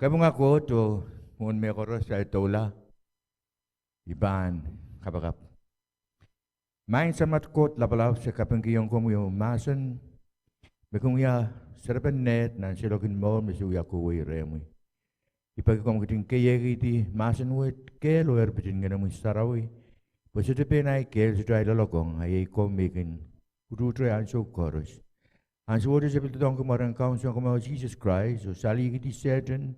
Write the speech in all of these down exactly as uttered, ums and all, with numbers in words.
Kapinga Koht oh mwohn mehkoaros, I doula, I pahn kapakap. Maing Samat Koht Lapalap, se kapingkihong komwi oh mahsen me kin wia serepen nehd nan seiloak en mour me se wia kohwei rehmwi. I peki komw ketin keiekihdi mahsen wet kehl oh erpit en Ngenomwi Sarawi, pwe sohte pein ahi kehl, sohte ahi loalokong, a iei komwi me kin utuhte ansou koaros. Ansowohte se pil doadoahngki mwaren Kaun Sounkomour Sises Krais oh salihkihdi Sehdan,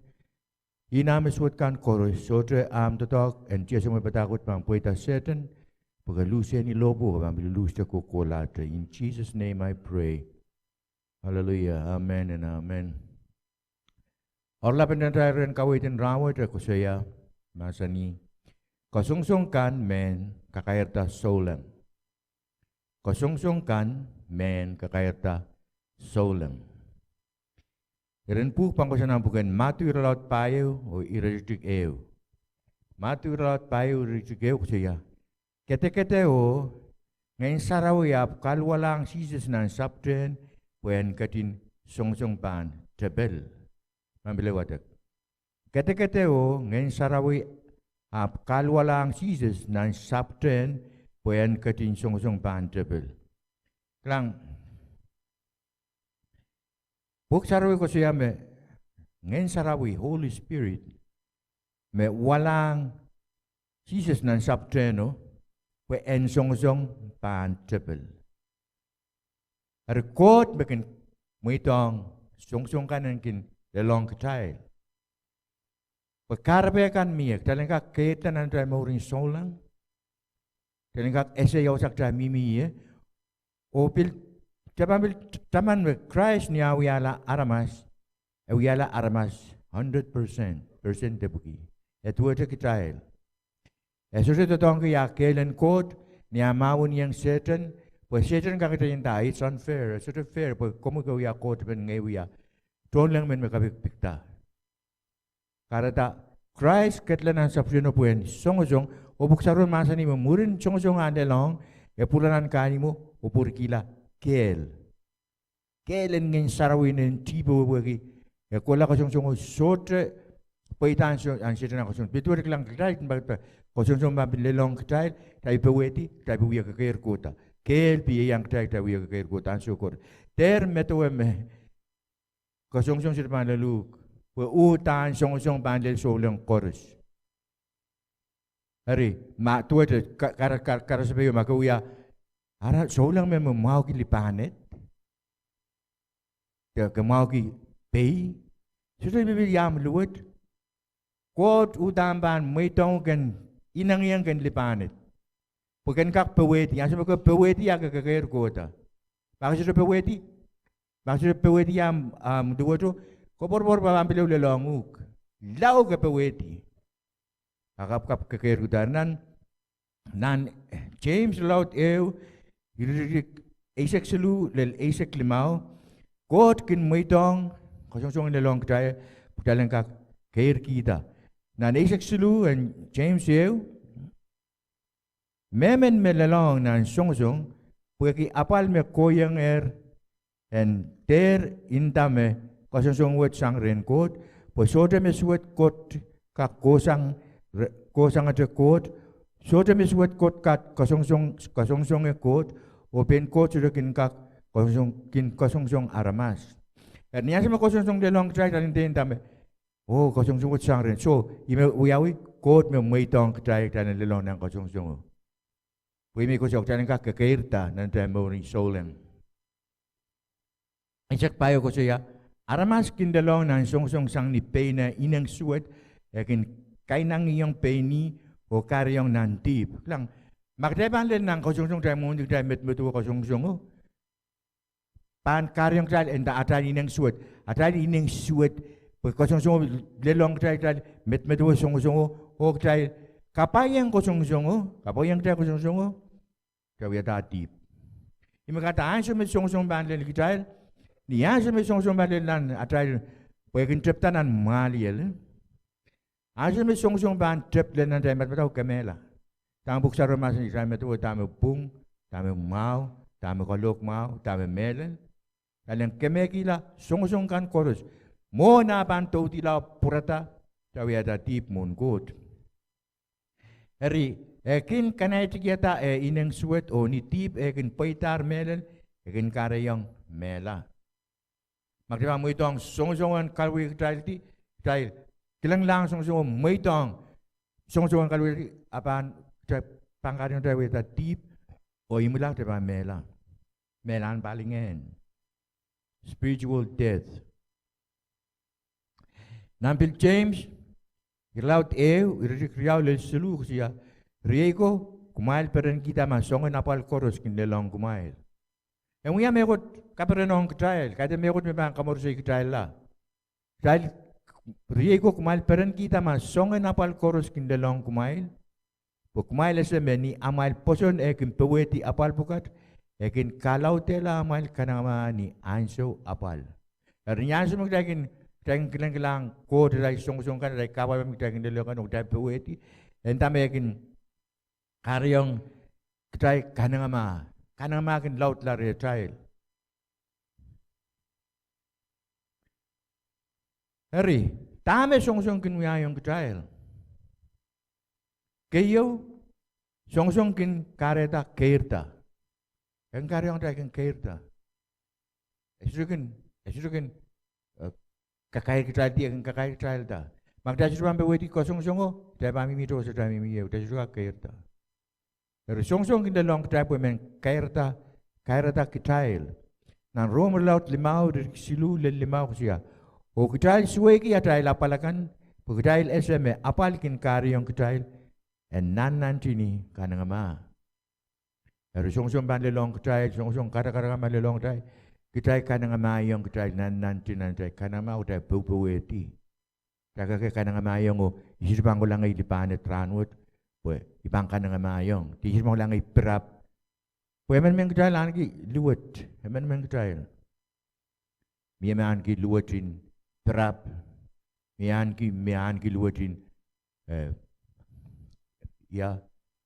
ih nah me suwed kan koaros, sohte ahmw doadoahk en tiesemwe padahk wet pahn pweida Sehdan, pwe ke luhsehni lohpwuo, ke pahn pil luhste kohkohlahte. In Jesus' name I pray. Hallelujah. Amen and amen. Oaralap en atail rehn kaweid en rahnwet e koasoia, mahsanih: Kasongosong kan mehn kakairada souleng. Kasongosong kan mehn kakairada souleng. Iren pwuhk pahn kohsang nan pwuken Madiu irelaud pahieu oh iretikitik ehu. Madiu irelaud pahieu iretikitik ehu koasoia: Kedekede oh Ngehn Sarawi ahpw kaluwalahng Sises nan sapwtehn pwe en ketin songosong pahn tepel. Pahn pil wadek. Kedekede oh Ngehn Sarawi ahpw kaluwalahng Sises nan sapwtehn pwe en ketin songosong pahn tepel. Kilang, Pwuhk Sarawi koasoia me Ngehn Sarawi, Holy Spirit, me walahng Sises nan sapwtehno pwe en songosong pahn tepel. Eri Koht me kin mweidohng songosong kan en kin lelohng kitail. Pwe kahrepe kan mie, kitail en kak keirda nan atail mouren souleng, kitail en kak ese ia wasa kitail mihmi ie. Oh pil, kitail pahn pil taman me Krais ni ah wiahla aramas, e wiahla aramas hundred percent, percent dipwiki. E duwehte kitail. E sohte doadoahngki ah kehl en Koht ni ah mahweniong Sehdan, pwe Sehdan kakete inda, it's unfair, e sohte fair, pwe komwi ke wia Koht pen ngehi wia tohnleng men me kapikpikda. Kahrehda Krais ketla nan sapwtehno pwe en songosong, oh Pwuhk Sarawi mahsanih me mwurin songosong ah lelohng, e pwurala nan kahnimwo oh pwurkihla kehl. Kehl en Ngehn Sarawi en dihp wehwehki, e kohla kasongosongo, sohte pweida ansou, ansou Sehdan ah kasongosong. Pil duwehte, kilang, kitail, kasongosong pahn pil lelohng kitail, kitail powehdi, kitail pil wia kekeir kohda. Kehl pil iang kitail, kitail wia kekeir kohda ansou koaros. Dehr medewe me kasongosong sohte pahn lel uhk, pwe uhdahn songosong pahn lel souleng koaros. Eri, ma duwehte ka-, kar-, kar-, karasepe ieu, ma ke wia, ara souleng me, me mwahuki lipahned, de ke mwahuki pei, sohte pil iang luwet. Koht uhdahn pahn mweidohng ken inengieng ken lipahned, pwe ken kak powehdi. Ansou me ke powehdi, a ke kekeir kohda. Ma ke sohte powehdi, ma ke sohte powehdi ahmw, ahmw luwet o, koapworopwor pahn pil lelohng uhk. Lao ke powehdi, a ke kak kekeir kohda. Nan, nan James irelaud ehu, iretikitik eisek siluh lel eisek limau, Koht kin mweidohng kasongosong en lelohng kitail, kitail en kak keirkihda. Nan eisek siluh en James ehu, mehmen me lelohng nan songosong, pwehki apwal me kohiengehr en dehr inda me kasongosong wet sang rehn Koht, pwe sohte me suwed Koht kak kohsang re-, kohsangete Koht, sohte me suwed Koht kak kasongosong, kasongosonge Koht, oh pein Koht sohte kin kak kasongosong, kin kasongosong aramas. Eri ni ansou me kasongosong lelohng kitail, kitail en dehr inda me, oh, kasongosong wet sang rehn, so, ih me wiawi, Koht me mweidohng kitail, kitail en lelohng nan kasongosongo. Pwe ih me koasoia kitail en kak kekeirda nan atail mouren souleng. Eisek pahieu koasoia, aramas kin lelohng nan songosong sang ni pein eh ineng suwed, e kin kainangihong pein ih oh kahrehiong nan dihp. Kilang, ma kitail pahn lel nan kasongosong, kitail mwohndi, kitail medemedewe kasongosongo, pahn kahrehiong kitail nda atail ineng suwed, atail ineng suwed, pwe kasongosongo, lelohng kitail, kitail medemedewe songosongo, oh kitail kapwaiong kasongosongo, kapwaiong kitail kasongosongo, kitail wiahda dihp. Ih me kahrehda ansou me songosong pahn lel kitail, ni ansou me songosong pahn lel nan atail, pwe kin tepda nan mwahliel. Ansou me songosong pahn tep lel nan atail madamadau, kemehla. Dahme Pwuhk Sarawi mahsanih, kitail medewe dahme pwung, dahme mwahu, dahme kalohk mwahu, dahme mehlel. Kitail en kemehkihla songosong kan koaros. Mwohn ah pahn doudila pwurada, kitail wiahda dihp mwohn Koht. Eri, e kin kanaitikihada eh ineng suwed oh ni dihp e kin pweidahr mehlel, e kin kahrehiong mehla. Ma kitail pahn mweidohng songosong en kalowehkitaildi, kitail kilenglahng songosong oh mweidohng songosong en kalowehkitaildi, a pahn, kitail pahn kahrehiong kitail wiahda dihp, oh imwila kitail pahn mehla. Mehlahn palingehn. Spiritual death. Nan pil James, irelaud ehu, iretikitik riau lel siluh koasoia, Riei ko, kumwail perenkihda ma soangen apwal koaros kin lelohng kumwail. En wia mehkot kaperen ong kitail, kaidehn mehkot me pahn kamworsei kitailla. Kitail, Riei ko, kumwail perenkihda ma soangen apwal koaros kin lelohng kumwail, pwe kumwail ese me ni amwail pwoson eh kin powehdi apwal pwukat, e kin kalaudehla amwail kanengamah ni ansou apwal. Eri ni ansou me kitail kin, kitail kin kilenglahng Koht atail songosong kan, atail kahpwal me kitail kin lelohng kan, oh kitail powehdi, e nda me e kin kahrehiong kitail kanengamah. Kanengamah kin laudla rehtail. Eri, dahme songosong kin wiahiong kitail? Keieu, songosong kin kahrehda keirda. E kin kahrehiong kitail kin keirda. E sohte kin, e sohte kin, eh, kakairkitaildi, e kin kakairkitailda. Ma kitail sohte pahn powehdi kasongosongo, kitail pahn mihmi tohto, kitail mihmi ehu, kitail sohte kak keirda. Eri songosong kin lelohng kitail pwe men keirda, keirda kitail. Nan Rom irelaud limau, iretikitik siluh lel limau koasoia, Oh kitail suweiki atail apwal akan, pwe kitail ese me apwal kin kahrehiong kitail en nannanti ni kanengamah. Eri songosong pahn lelohng kitail, songosong karakarahk me lelohng kitail, kitail kanengamahiohng kitail nannanti nan atail kanengamah, kitail poupouwehdi. Kitail kak kanengamahiohng oh I sohte pahn kohla ngehi lipahned rahnwet, pwe I pahn kanengamahiohng. De I sohte pahn kohla ngehi pirap, pwe emenemen kitail ahneki luwet, emenemen kitail. Mie me ahneki luwet en pirap, mie ahneki, mie ahneki luwet en, eh, ia,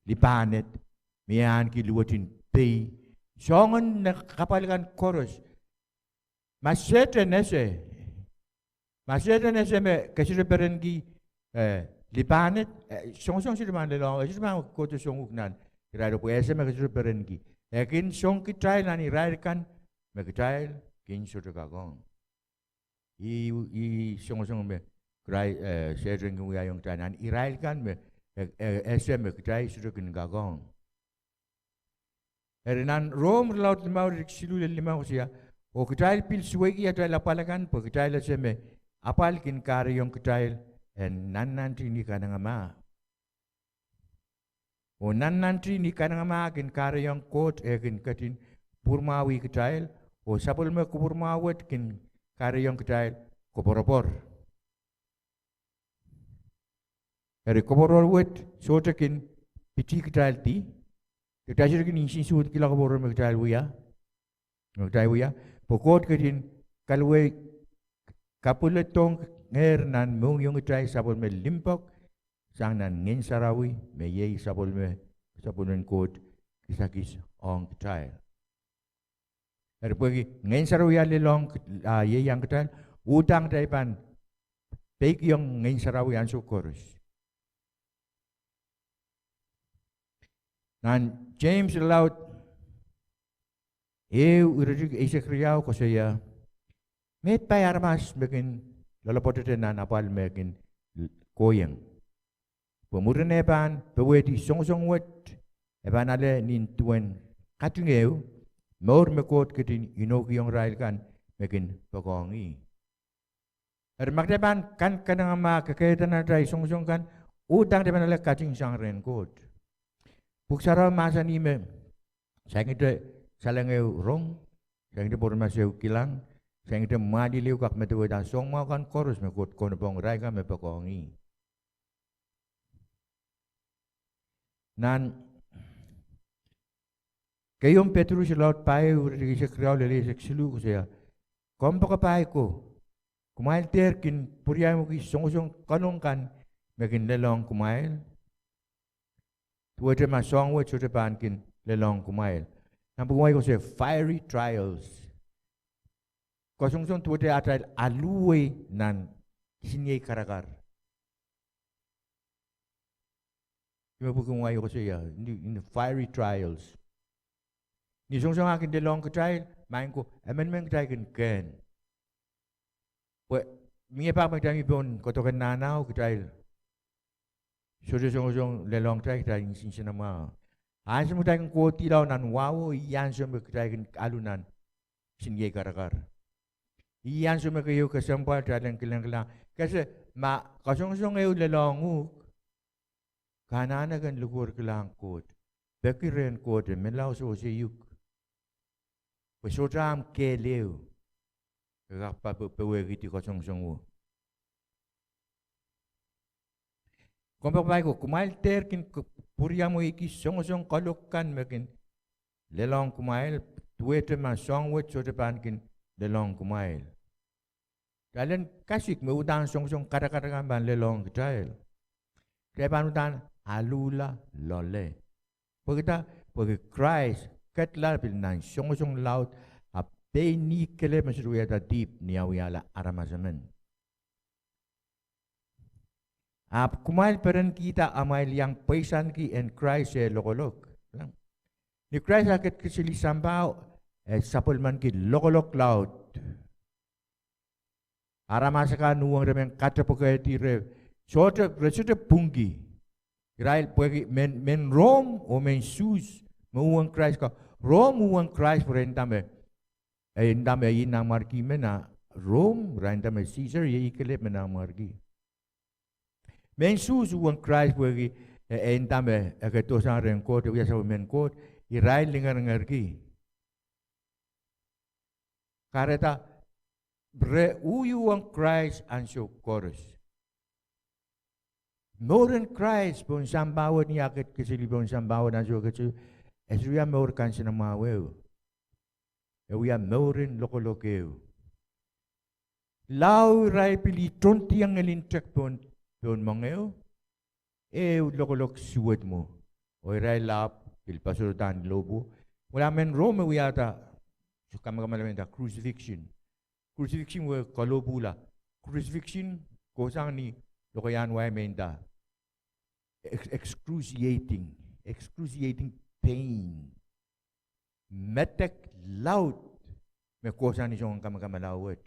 lipahned, mie ahneki luwet en pei. Soangen kapwal kan koaros. Ma Sehdan ese, ma Sehdan ese me ke sohte perenki, eh, lipahned, eh, songosong sohte pahn lelohng, e sohte pahn kohdo song uhk nan irail pwe e ese me ke sohte perenki. E kin song kitail nan irail kan me kitail kin sohte kak ong. Ih, ih songosong me kitail, eh, Sehdan kin wiahiong kitail nan irail kan me, eh, eh, ese me kitail sohte kin kak ong. Eri nan Rom irelaud limau iretikitik siluh lel limau koasoia, oh kitail pil suweiki atail apwal akan, pwe kitail ese me apwal kin kahrehiong kitail en nannanti ni kanengamah. Oh nannanti ni kanengamah kin kahrehiong Koht e kin ketin pwurmwahwih kitail, oh sapwellime kupwurmwahu wet kin kahrehiong kitail koapworopwor. Eri koapworopwor wet sohte kin pitih kitaildi, de kitail sohte kin nsensuwedkihla koapworopwor me kitail wia, me kitail wia, pwe Koht ketin kalwei kapwuledohngehr nan mohngiong kitail sapwellime limpoak, sang nan Ngehn Sarawi me iei sapwellime, sapwellimen Koht kisakis ong kitail. Eri pwehki Ngehn Sarawi a lelohng, a ieiang kitail, uhdahn kitail pahn peikiong Ngehn Sarawi ansou koaros. Nan James irelaud ehu iretikitik eisek riau koasoia, meid pai aramas me kin loalopwoatete nan apwal me kin kohieng. Pwe mwurin e pahn powehdi songosong wet, e pahn ale nin duwen katingeo, mour me Koht ketin inoukihong irail kan me kin poakohng ih. Eri ma kitail pahn kan kanengamah, kekeirda nan atail songosong kan, uhdahn kitail pahn ale kating sang rehn Koht. Pwuhk Sarawi mahsanih me, saikinte salengeo rong, saikinte pwurodo ehu kilang, saikinte mwahliel ehu kak medewehda soahng mwahu kan koaros me Koht kaunopohng irail kan me poakohng ih. Nan keieun Petrus irelaud pahieu iretikitik eisek riau lel eisek siluh koasoia, kompoakepahi ko, kumwail dehr kin pwuriamweki songosong kanong kan me kin lelohng kumwail, duwehte ma soahng wet sohte pahn kin lelohng kumwail. Nan pwuhk wet koasoia fiery trials. kasongosong duwehte atail aluwei nan kisiniei karakar. Ih me pwuken wai koasoia, in the, in the fiery trials. Ni songosong ah kin lelohng kitail, maing ko, emenemen kitail kin kehn. Pwe mie pak me kitail mi pohn kohdoken nahnao, kitail sohte songosong lelohng kitail, kitail nsenamwahu. Ansou me kitail kin kohdihlao nan wahu, ih ansou me kitail kin alu nan kisiniei karakar. Ih ansou me keieu kesempwal kitail en kilang, kilang. Kese, ma kasongosong ehu lelohng uhk, ke anahne ken likwerlahng Koht, peki rehn Koht, menlau sewese uhk. Pwe sohte ahmw kehl ehu e kak pa-, pe-, powehkihdi kasongosong wo. Kompoakepahi ko, kumwail dehr kin k-, pwuriamweiki songosong kalohk kan me kin lelohng kumwail, duwehte ma soahng wet sohte pahn kin lelohng kumwail. Kitail en kasik me uhdahn songosong karakar kan pahn lelohng kitail, kitail pahn uhdahn aluhla loale. Pwekida? Pwehki Krais ketla pil nan songosong laud, ahpw pein ih kelehpw me sohte wiahda dihp ni ah wiahla aramas emen. Ahpw kumwail perenkihda amwail iang pweisanki en Krais eh lokolok. Ni Krais ah ketikeseli sampah, e sapwellimanki lokolok laud. Aramas akan uhweng re men katepwekehdi, re sohte, re sohte pwungki. Irail pwehki mehn, mehn Rom oh mehn Suhs me uhweng Krais ka, Rom uhweng Krais pwe re nda me, e nda me ih nanmwarki men, a Rom re nda me Sisar iei ih kelehpw me nanmwarki. Mehn Suhs uhweng Krais pwehki e, e nda me e kohdohsang rehn Koht, e wia sapwellimen Koht, irail lingeringerki. Kahrehda, re uhweng Krais ansou koaros. Mouren Krais pohn sampah wet, ni ah ketikeseli pohn sampah wet ansou e ketikeseli, e sohte wia mour kansenamwahu ehu. E wia mouren lokolok ehu. Lao irail pil ih tohndiong ngelin tek pohn, pohn moangeo, ehu lokolok suwed mwo. Oh irail ahpw pil poasoandahn lohpwuo. Wela mehn Rom me wiahda, soh, kamakamalahn me nda crucifixion. Crucifixion wia kalohpwuhla. Crucifixion kohsang ni lokaiahn wai me nda ex-, excruciating, excruciating pain. Medek laud me kohsang ni soangen kamakamala wet.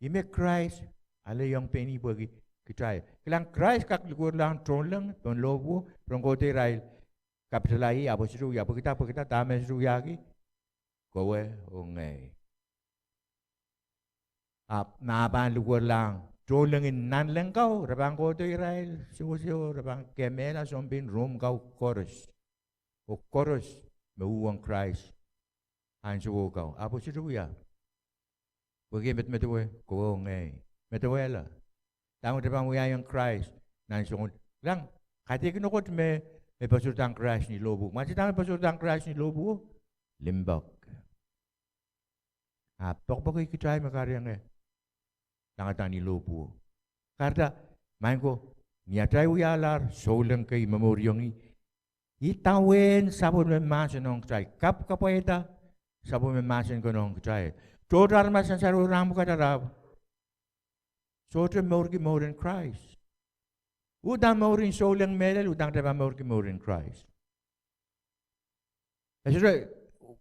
Ih me Krais alehiong pein ih pwehki kitail. Kilang, Krais kak likwerlahng tohnleng pohn lohpwuo, ren kohdo irail kapitala ih, ahpw e sohte wia. Pwekida, pwekida, dahme e sohte wiahki? Kowe oh ngehi. Ahpw ma pahn likwerlahng tohnleng en nanleng kau, re pahn kohdo irail sewese, re pahn kemehla sounpei en Rom kau koaros. Oh koaros me uhweng Krais ansou kau, ahpw e sohte wia. Pwehki e medemedewe kowe oh ngehi. Medewehla. Dahme kitail pahn wiahiong Krais nan soangen, kilang, kaidehkin mehkot me, me poasoandahng Krais ni lohpwuo. Ma se dahme poasoandahng Krais ni lohpwuo? Limpoak. Ahpw poakepoake kitail me kahrehiong e langada ni lohpwuo. Kahrehda, maing ko, ni atail wialahr souleng kei, momouriong ih, idawehn sapwellime mahsen ong kitail, kapwkapwaiada sapwellime mahsen kan ong kitail. Tohto aramas nan sarawi rahn pwukat ahpw sohte mourki mouren Krais. Uhdahn mouren souleng mehlel, uhdahn kitail pahn mourki mouren Krais. E sohte,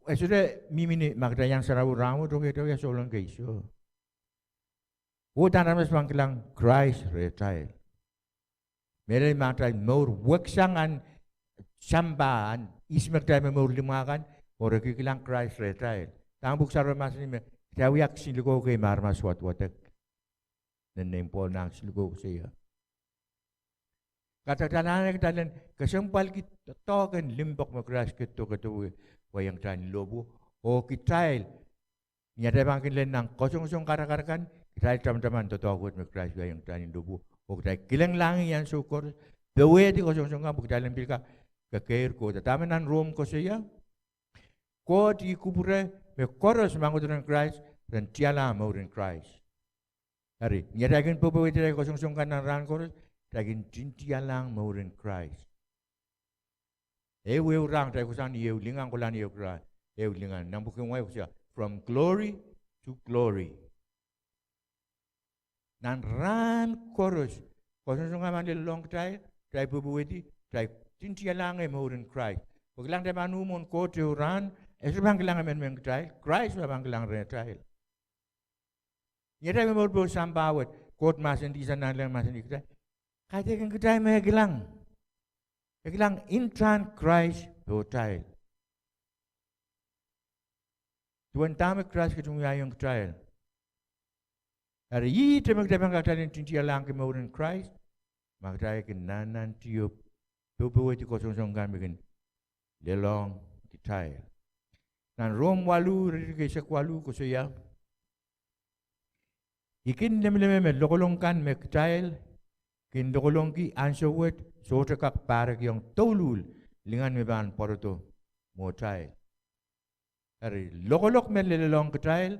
e sohte mihmi ni ma kitail iang sarawi rahn wet, okay, kitail wia souleng kei, soh. Uhdahn aramas pahn kilang Krais rehtail. Mehlel ma kitail mour weksang nan sampah, nan ihs me kitail momour limwah kan, oh re kihkilang Krais rehtail. Dahme Pwuhk Sarawi mahsanih? Me kitail wia kisin likou kei me aramas wadwadek. Nan nein Pohl nan kisin likou koasoia, kahrehda kitail anahne kitail en kesempwalki doadoahk en limpoak me Krais ketido, ketido wiahiong kitail ni lohpwuo. Oh kitail, ni atail pahn kin lel nan kasongosong karakar kan, kitail tamataman doadoahk wet me Krais wiahiong kitail ni lohpwuo. Oh kitail kilenglahng ih ansou koaros, powehdi kasongosong kan pwe kitail en pil kak kekeir kohda. Dahme nan Rom koasoia? Koht ih kupwure me koaros me pahn kohdo rehn Krais, ren tialahng mouren Krais. Eri, ni atail kin powehdi atail kasongosong kan nan rahn koaros, kitail kin ntingdialahng mouren Krais. Ehu, ehu rahn kitail kohsang ni ehu lingan, kohla ni ehu rahn, ehu lingan. Nan pwuken wai koasoia, from glory to to glory. Nan rahn koaros, koasoansoan kan me lelohng kitail, kitail powehdi, kitail tintialahng mouren Krais. Pwe kilang, kitail pahn uh mwohn Koht ehu rahn, e sohte pahn kilang emenemen kitail, Krais me pahn kilang rehtail. Ni atail momour pohn sampah wet, Koht mahsendi, sang nanleng mahsendi kitail, kaidehkin kitail me e kilang. E kilang ntahn Krais pohtail. Duwen dahme Krais ketin wiahiong kitail. Eri ihte me kitail pahn kak kitail en tintialahng mouren Krais, ma kitail kin nannanti oh powehdi koasoansoan kan me kin lelohng kitail. Nan Rom waluh, iretikitik eisek waluh koasoia, I kin lemeleme me lokolok kan me kitail kin lokolokki ansou wet sohte kak pahrekiong douluhl lingan me pahn pwarodo mwohtail. Eri lokolok me lelohng kitail,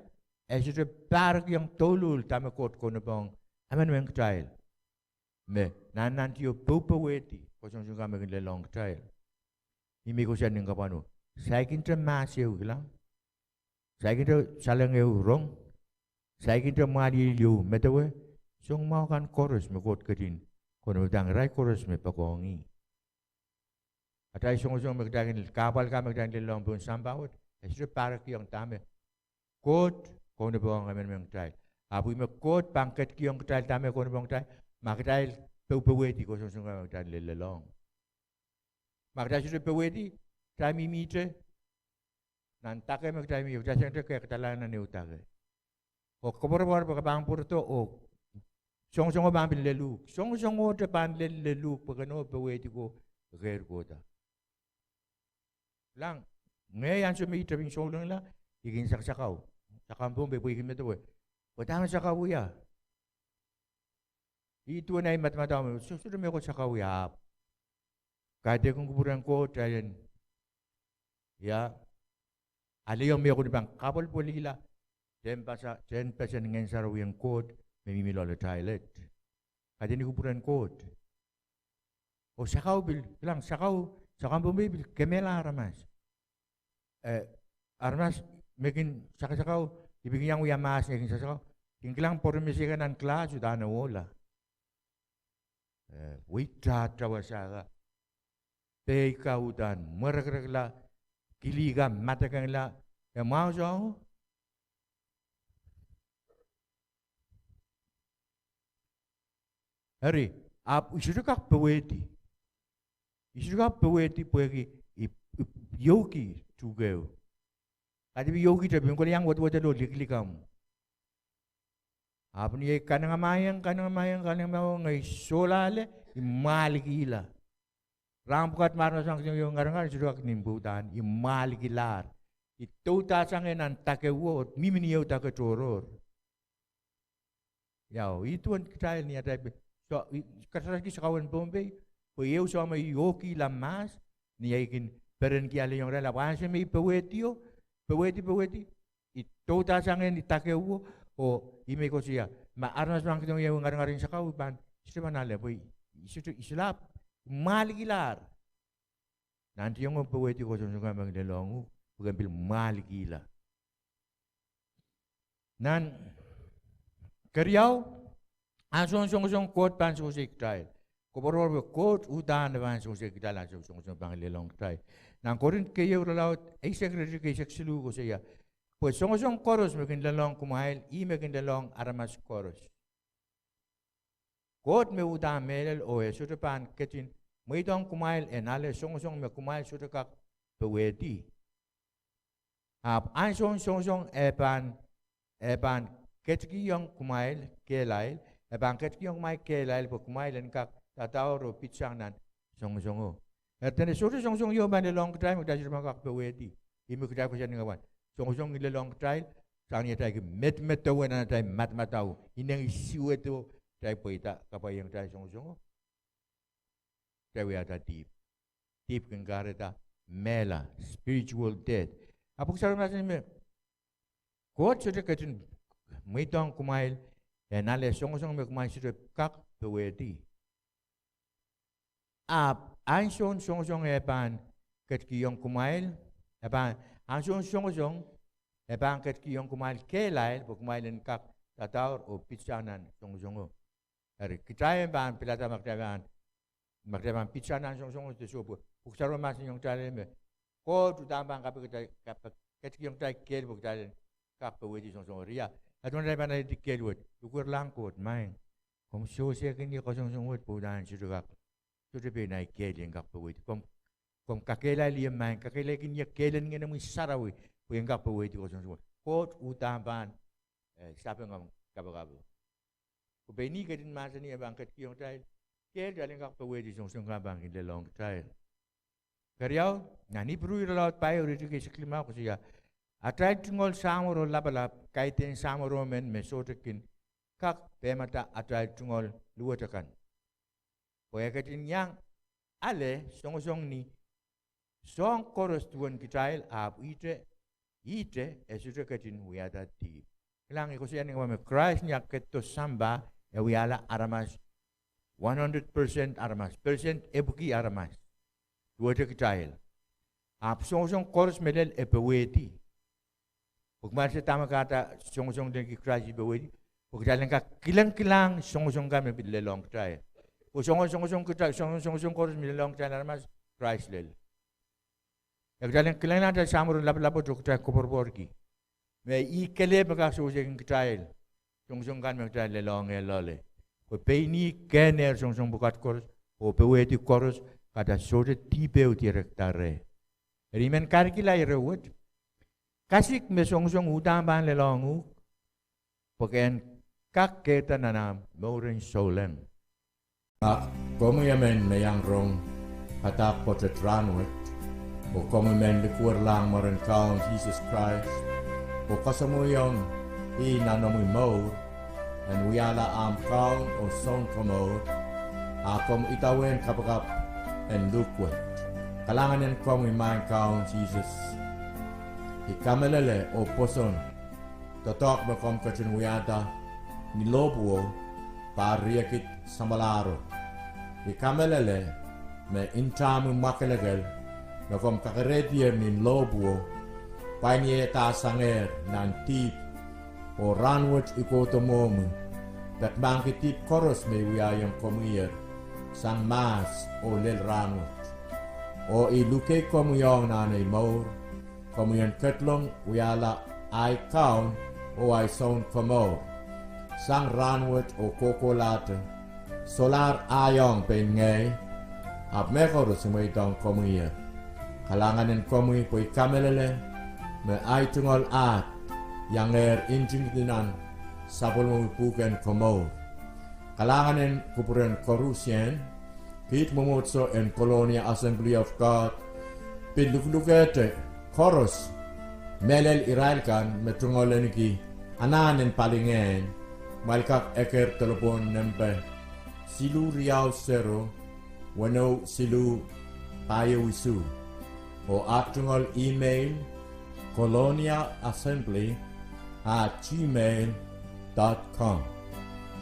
e sohte pahrekiong douluhl dahme Koht kaunopohng emenemen kitail. Me nannanti oh powehdi koasoansoan kan me kin lelohng kitail. Ih me I koasoia ni kapwano, saikinte mahs ehu kilang, saikinte saleng ehu rong, saikinte mwahliel ehu medewe, soangen mwahu kan koaros me Koht ketin kaunopada irail koaros me poakohng ih. Atail songosong me kitail kin, kahpwal kan me kitail kin lelohng pohn sampah wet, e sohte pahrekiong dahme Koht kaunopohng emenemen kitail. Ahpw ih me Koht pahn ketikihong kitail dahme kaunopohng kitail, ma kitail powehdi koasoansoan kan me kitail lelohng. Ma kitail sohte powehdi, kitail mihmihte nan dake me kitail mih, kitail sangete kehkehda nan ehu dake. Oh koapworopwor pwe ke pahn pwurodo oh songosongo pahn pil leluhk. Songosongohte pahn lel, leluhk pwe ke nohn powehdi ko, keirkohda. Kilang, ngehi ansou me I tepin souleng la, I kin sakasakau. Sakau en Pohnpei pwe I kin medewe, pwe dahme sakau wia. Ih duwen ei madamadau me soh, sohte mehkot sakau wia, ahpw kaidehkin kupwuren Koht, elen, ia, alehiong mehkot me pahn kapwelpwelihla tehnpas, tehnpasen Ngehn Sarawien Koht me mihmi loalatail et. Kaidehkin kupwuren Koht. Oh sakau pil, kilang, sakau, sakau en Pohnpei pil kemehla aramas. Eh, aramas me kin sakasakau, I pil kin iang wia mahs ni ei kin sakasakau, kin kilang pwoaromw me sehkan nan class uhdahn ohla. Eh, weitahta wasa ka, pehi ka uhdahn mwerekerekla, kili ka madekengla, e mwahu soango. Eri, ahpw I sohte kak powehdi. I sohte kak powehdi pwehki I, I, I iouki tuhkeo. Kaidehn I iouki te pil kolahng wedewedel oh likilikamw. Ahpw ni ei kanengamahiong, kanengamahiong, kanengamahiong, ngehi solahr ale, I mwalikihla. Rahn pwukat me aramas pahn kihong ie ngarangar, I sohte kak nin pwe uhdahn I mwalikilahr. I doudahsang nan dake wo, mihmi ni ehu dake tohrohr. Ia, ih duwen kitail ni atail pil, soh, I karasaras ki sakau en Pohnpei, pwe ehu soh me I okihla mahs ni ei kin perenki alehiong irail, ahpw ansou me I powehdi oh, powehdi, powehdi, I doudahsang ni dake wo, oh ih me I koasoia, ma aramas pahn kihong ie ngarangarin sakau, I pahn, I sohte pahn ale, pwe I sohte, I solahr, I mwalikilahr. Nantihong oh powehdi koasoansoan kan me kin lelohng uhk, pwe ke pil mwalikihla. Nan keriau, ansoun songosong Koht pahn sewese kitail. Koapworopwor pwe Koht uhdahn e pahn sewese kitail, ansoun songosong pahn lelohng kitail. Nan Korint keieu irelaud eisek, iretikitik eisek siluh koasoia, pwe songosong koaros me kin lelohng kumwail, ih me kin lelohng aramas koaros. Koht me uhdahn mehlel oh e sohte pahn ketin mweidohng kumwail en ale songosong me kumwail sohte kak powehdi. Ahpw ansoun songosong e pahn, e pahn ketikihong kumwail kehlail, e pahn ketikihong kumwail kehlail pwe kumwail en kak dadaur oh pitsang nan songosongo. Eri dene sohte songosong ieu pahn lelohng kitail me kitail sohte pahn kak powehdi. Ih me kitail koasoia ni kapwan, songosong kin lelohng kitail sang ni atail kin medemedewe nan atail madamadau, ineng isuwedo, kitail pweida kapwaiong kitail songosongo, kitail wiahda dihp. Dihp kin kahrehda mehla, spiritual death. Ahpw pwuhk sarawi mahsanih me Koht sohte ketin mweidohng kumwail en ale songosong me kumwail sohte kak powehdi. Ahpw ansoun songosong e pahn ketikihong kumwail, e pahn, ansoun songosong E pahn ketikihong kumwail kehlail pwe kumwail en kak dadaur oh pitsang nan songosongo. Eri kitail en pahn pilada ma kitail pahn, ma kitail pahn pitsang nan songosongo de soh pwe Pwuhk Sarawi mahsanihong kitail me Koht uhdahn pahn kapikada, kapikada, ketikihong kitail kehl pwe kitail en kak powehdi songosongo. Eri ia, ia duwen atail pahn alehdi kehl wet? Likwerlahng Koht, Maing, komw sewese kin ie kasongosong wet pwe uhdahn sohte kak, sohte pein ahi kehl en kak powehdi. Komw, komw kakehlail ie Maing, kakehlail kin ie kehl en Ngehnomwi Sarawi pwe en kak powehdi kasongosong wet. Koht uhdahn pahn, eh, sapeng omw kapakapo. Pwe pein ih ketin mahsanih e pahn ketikihong kitail kehl kitail en kak powehdi songosong kan pahn kin lelohng kitail. Keriau, nan Ipru irelaud pahieu, iretikitik eisek limau koasoia, atail tungoal samworo lapalap, kaidehn samworo men me sohte kin kak pehmada atail tungoal luwet akan. Pwe e ketin iang ale songosong ni soahng koaros duwen kitail, ahpw ihte, ihte e sohte ketin wiahda dihp. Kilang, I koasoia ni kama me Krais ni ah ketido sampah, e wiahla aramas, one hundred percent aramas, percent epwiki aramas duwehte kitail. Ahpw songosong koaros me lel e powehdi. Pwe kumwail se dahme kahrehda songosong lel ki Krais e powehdi? Pwe kitail en kak kilengkilahng songosong kan me pil lelohng kitail. Pwe songosong, songosong kitail, songosong, songosong koaros me lelohng kitail aramas, Krais lel. E kitail en kilengkilahng atail samworo lapalap oh kitail koapworopworki me ih kelehpw me kak sewesehkin kitail songosong kan me kitail lelohngehr loale. Pwe pein ih kehnehr songosong pwukat koaros oh powehdi koaros, kahrehda sohte dihp ehu dierekda reh. Eri I men kahrehkihla ire wet: kasik me songosong uhdahn pahn lelohng uhk pwe ke en kak keirda nan ahmw mouren souleng. A komwi emen me iang rong padahk pwoatet rahnwet, oh komwi men likwerlahng mwaren Kaun Sises Krais oh kasamwoiong ih nan omwi mour en wiahla ahmw Kaun oh Sounkomour, a komw idawehn kapakap en luhk wet. Kalahngan en komwi, Maing Kaun Sises. I kamehlele oh pwoson doadoahk me komw ketin wiahda ni lohpwuo pahr riekid samwalahro. I kamehlele me ntahmwi mwakelekel me komw kakerehdier ni lohpwuo pwainiehdasangehr nan dihp. Oh rahnwet I kohdo mwohmwi, peki mahkki dihp koaros me I wiahiong komwier sang mahs oh lel rahnwet. Oh I luke komwi ong nan ei mour, komwi en ketlong wiahla ahi Kaun oh ahi Sounkomour sang rahnwet oh kohkohlahte. Solahr ahi ong pein ngehi, ahpw mehkoaros I mweidohng komwier. Kalahngan en komwi pwe I kamehlele me ahi tungoal ahd iangehr ntingdi nan sapwellimomwi pwuhken komour. Kalahngan en kupwuren koarusien, kiht mwomwohdiso en Colonia Assembly of God pil luhlukehte koaros. Mehlel irail kan me tungoal ahneki anahn en palingehn, kumwail kak eker delepwohn nempe siluh riau sero, weneu siluh, pahieu isuh. Oh aht tungoal email, colonia assembly at gmail dot com.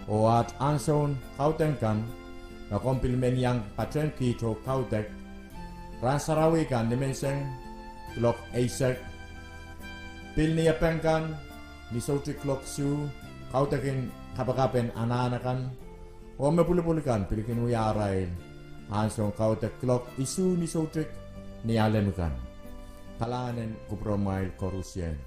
Oh aht ansoun kaudok kan, ma komw pil men iang patehng kiht oh kaudok, rahn sarawi kan nimenseng kuloak eisek, pil niepeng kan ni soutik kuloak isuh, kaudokin kapakap en anahn akan. Oh me pwulopwul kan pil kin wia arail ansoun kaudok kuloak isuh ni soutik ni alem kan. Kalahngan en kupwuramwail koarusien.